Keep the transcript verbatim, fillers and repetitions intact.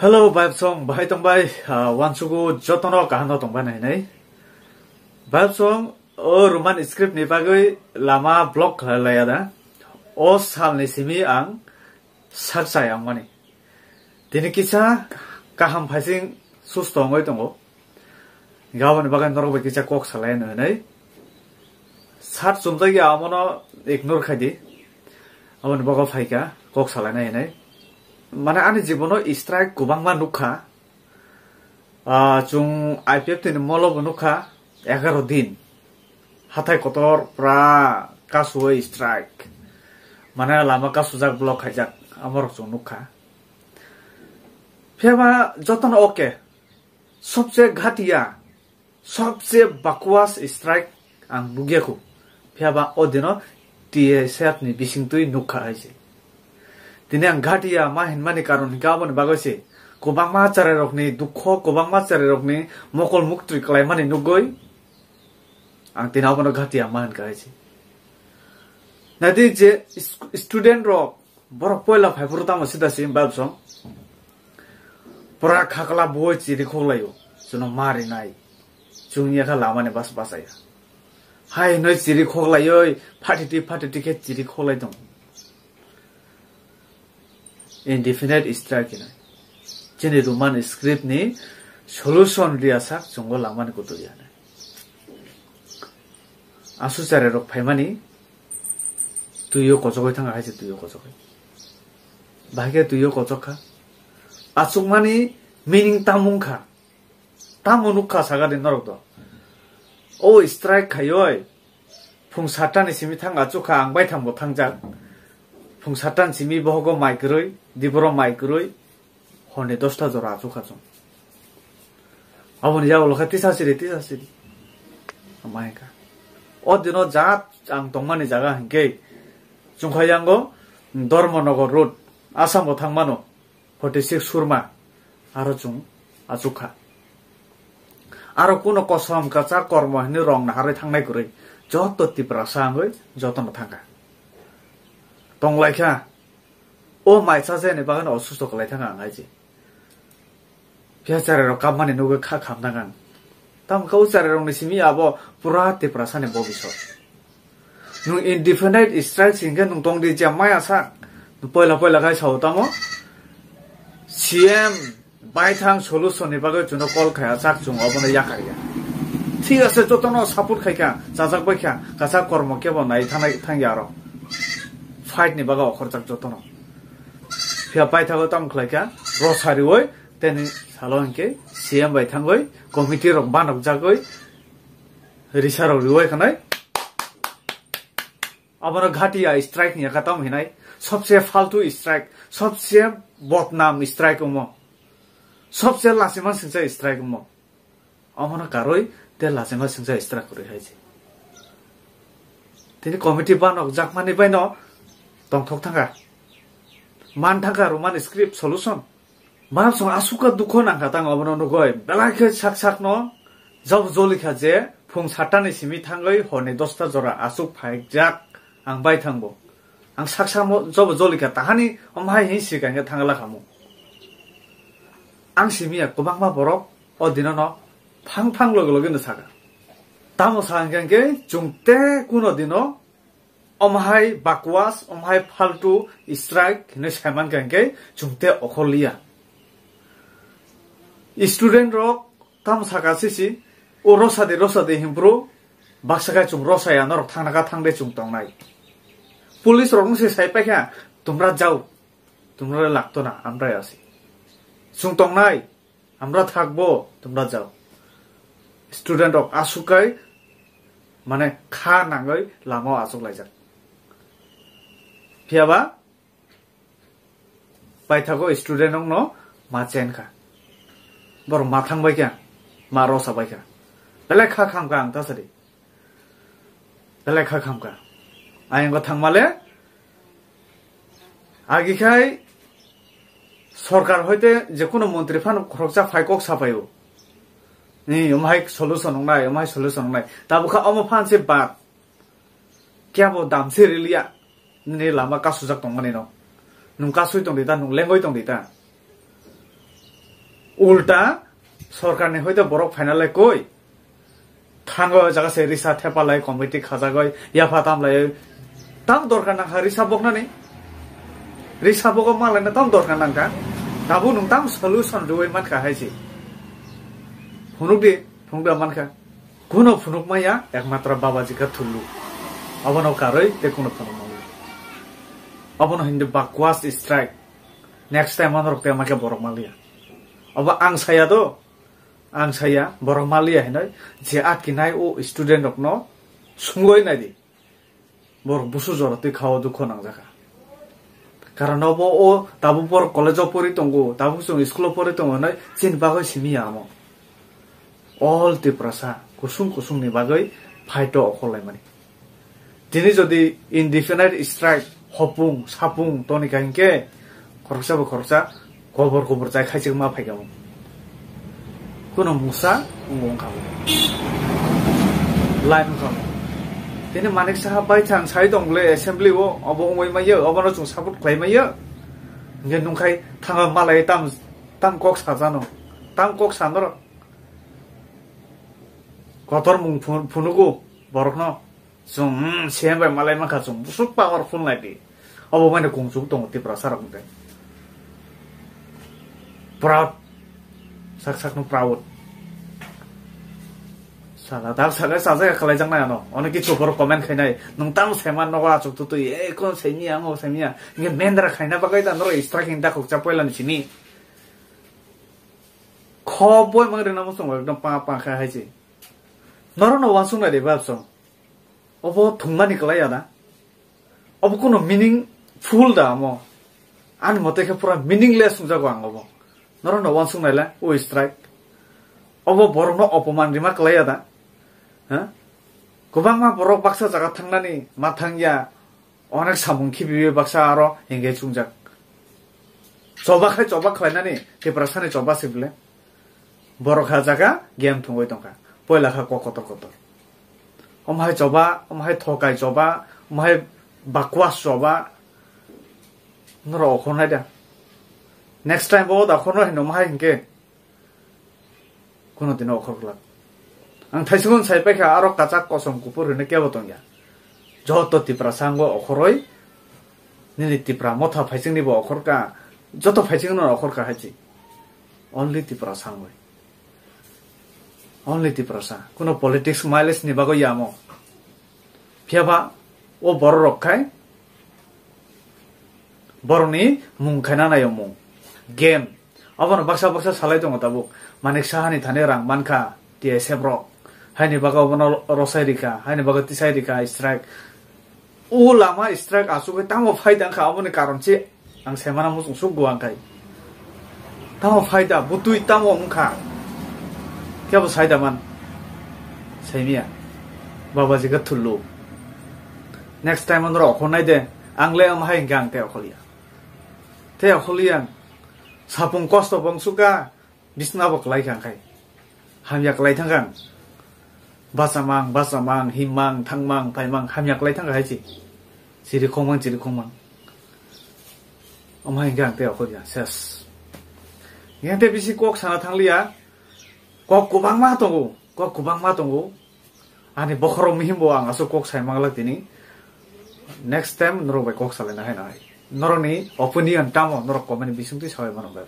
Hello, Vibes song, bahai tongbai, ah, wansugo jotono kaham no tongbai nai nai. Vibes song, o Roman script ni bagwi lama block khlai laya da. O sal ni simi ang sak chai ang mani. Tini kisa kaham phaising susto wngwi tongo. Gaboni bagwi norok bai kisa kok salai no hinai. Sat chumjak ya, amono ignore khai di. Aboni bagwi phaikha kok salai nai hinai. Mane ani jibono strike kwbangma nukha. Ah, chwng I P F T ni molo bo nukha, egaroh din. Hathai kotor pura kasuwi strike. Mane lama kasujak, block khaijak, amorok chwng nukha. Phiya ba jotono okay. Sobse ghatiya, sobse bakwas strike ang nukya khu. Phiya ba o dino T S F ni bisingtwi nukha hai se. Tini ang ghatiya ma hinmani karon hinkhe aboni bagwi se. Kwbangma cherairokni dukho, kwbangma cherairokni mokol muktwi kwlaimani nugwi ang tini abono ghatiya ma hinkha hai se. Nadi je is-, student rok, borok poila phaiphuru tamo sida se, Vibes song. Pura khakla boi chiri khoklaio. Chwngno marinai. Chwng yakha lamani bas basaya. Hai hinoi chiri khoklaioi, phatiti phatiti khe chiri khoklai tong. Indefinite strike hinoi. Chini Roman script ni solution riya sak chwngno lamani kutu riya nai. Asu cherairok phaimani tuio kochogoi thangkha hai se tuio kochogoi. Bahai khe tuio kochok kha. Achukmani meaning tamo wngkha? Tamo nukha sagadi norok do. O strike khaioi. Phung satta ni simi thang achukha ang baithang bo thangjak. Phung satta ni simi bohogo mai kwrwi, diboro mai kwrwi. Horni dosta jora achukha chwng. Aboni yago lokha tisa siri, tisa siri. Ama hingkha. O dino jat ang tongmani jaga hinkhe chwngkha yango Dharmanagar road, Assam bo thangmano, forty six Surma, aro chwng achukha. Aro kuno kosom kacha kormo hinwi rong naharwi thangnai kwrwi, joto Tiprasa wngwi jotono thangkha. Tonglaikha. O mai cha jani bagwi no osusto kwlai thang ang hai se. Phiya cherairok kammani nugwi kha khamnang ang. Tamo khe o cherairokni simi abo pura Tiprasani bobiswt. Nwng indefinite strike singkhe nwng tongdi je maya sak. Nwng poila poila khai sao tamo. C M Baithang solution ni bagwi chwngno call khaya chak chwng obono yakarya. Thik ase, jotono support khaikha, chajak baikha, kacha kormo kebo nai thanai thangya aro. Fight ni bagwi okhorjak jotono. Phiya paithago tamo khlaikha, rosariwi teni salo hinkhe C M bai thangwi committee rok banokjagwi risarok riwi khanai. Abono ghatia strike ni yakha tamo hinai, sobse faltu strike, sobse bodnam strike omo, sobse lachima singcha strike omo. Omono karwi te lachima singcha strike kwrwi hai se. Tini committee banok jakmani baino tongthok thangkha. Man thangkha Roman script solution. Manasong asukha dukho nangkha tang obono nugoi. Belai khe sak sakno job jolikha je phung satta ni simi thangwi horni dosta jora asuk phaijak ang bai thangbo. Ang sak sakmo job jolikha tahani omhai hin sika hingkhe thangla khamu. Ang simiya kwbangma borok o dinono phang phang loge loge no saka. Tamo sa hingkha hingkhe chwng te kuno dino omhai bakwas, omhai faltu strike hinwi saiman kha hingkhe chwng te okhorliya. Student rok tamo saka sisi, o rosadi, rosadi himbru, baksa khe chwng rosaya, norok thangna kha thangde chwng tongnai. Police rok wngse sai paikha, "Tumra jao, tumra lagto na, amra asi. Chwng tongnai, amra thakbo, tumra jao." Student rok asukai, mane kha nangwi lama o achuk laijak. Phiya ba, paithago student rokno ma chen kha. Borok ma thang bai kha, ma rosa bai kha. Belai kha kham kha ang ta sadi. Belai kha kham kha. Ayang ko thang male, agi khai sorkar hoite je kono montri phano khoroksa phai kok sapai o. Ni, omhai solution wngnai, omhai solution wngnai. Tabuk kha omo phan se bad. Kebo dam se riliya. Nini lama kasujak tongmani no. Nwng kasui tong di ta, nwng lengoi tong di ta. Ulta sorkarni hoite borok phaina lai koi. Thango jaga se risa thepalai committee khajagoi yapha tamlai. Tam dorkar nangkha risa boknani. Risa bogo malaina tam dorkar nangkha. Tabuk nwng tam solution rwui mankha hai se. Phunuk di, phunuk da mankha. Kuno phunuk maya ekmatra Babaji ka thulu. Abono karoi te kuno phunuk maya. Abono hindi bakwas strike. Next time anorok te make borok maliya. Abo ang saya do. Ang saya borok maliya hinoi je atkinai o student rokno sungoi nai di. Borok busu jora twi khao dukho nangjaka. Karon obo o tabuk borok college o pori tongo, tabuk chwng school o pori tongo hinoi chini bagwi simi ya amo. All Tiprasa kusung kusung ni bagwi fight o okhorlaimani. Tini jodi indefinite strike hopung sapung toni ka hinkhe khoroksa bo khoroksa kobor kobor chai khaisik ma phaikha mo. Kuno musa wngkha mo. Line wngkha mo. Tini Manik Saha bai thang sai tong le assembly o obo wngwi maiyo obono chwng support khlai maiyo. Hinkhe nungkhai thanga malai tam tam kok sajano. Tam kok sanoro. Kotor mung phun-, phunugo borokno. Chwng, hmm, C M bai malai mankha chwng. Busuk powerful nai di. Obo mani kung chuk tongo Tiprasa rok hwnkhe. Proud. Sak sak no proud. Sala dak sala sajak khalai jak nai ano. Ono kichu borok comment khainai. Nwng tamo saiman nogo achuk tutui. E kon saimi ango saimi ya. Nge mendra khaina bagwi da noro striking da khokcha poila ni sini. Kho boi mang rina mo chwng ekdom pa pa kha hai se. Norok no wansuk nai de bab song. Obo thwngmani kwlai ya da. Obo kuno meaningful da amo. Ani mote khe pura meaningless wngjago ang obo. Norok no wansuk nai le o strike. Obo borok no opoman rima kwlai ya da. Ha? Kwbangma borok baksa jaga thangnani ma thang ya. Onek samung khibiwi baksa aro hingke chungjak. Choba khai choba khlainani Tiprasani choba se bile. Borok ha jaga game thungwi tongkha. Poila kha kok kotor kotor. Omo hai choba, omo hai thokai choba, omo hai bakwas choba. Norok okhornai da. Next time bo da khorno hino omo hai hingke. Kuno dino okhor glak. Ang thaisikon sai paikha, aro kachak kosom kuphur hwnwi kebo tongya. Joto Tiprasa ango okhoroi, nini Tipra motha phaichingni bo okhorka, joto phaichingno okhorka hai chi. Only Tiprasa angoi. Only Tiprasa. Kuno politics mileage ni bagwi yamo. Phiyaba o borok rok khai borokni mung khaina naio mung. Game. Abono baksa baksa salai tongo tabuk. Manik Sahani thani rang mankha T S F rok. Haini bagwi obono rosai rikha, haini bagwi tisai rikha strike. O lama strike asugwi tamo phaida wngkha, aboni karon se ang saimano muchung suk guang khai. Tamo phaida, butui tamo wngkha. Kebo saida man. Saimiya. Babaji khe thullu. Next time onro okhornai de. Ang le omo hai hingkhe ang tei okhorliya. Tei okhorliya ang. Sapung kosto bo wngsuka. Bisna bo kwlai kha khai. Hamya kwlai thang kha. Bachamang, bachamang, himmang, thangmang, phaimang, hamya kwlai thang kha hai chi. Chiri khongmang, chiri khongmang. Omo hai hingkhe ang tei okhorya, ses. Hingkhe tei bisi kok sana thangliya. Kok kwbangma tongo, kok kwbangma tongo. Ani bokhorok mihimbo ang aswk kok sai manglak tini. Next time norok bai kok salaina hai nai. Norokni opinion tamo norok comment bisingtwi sabai mano bai.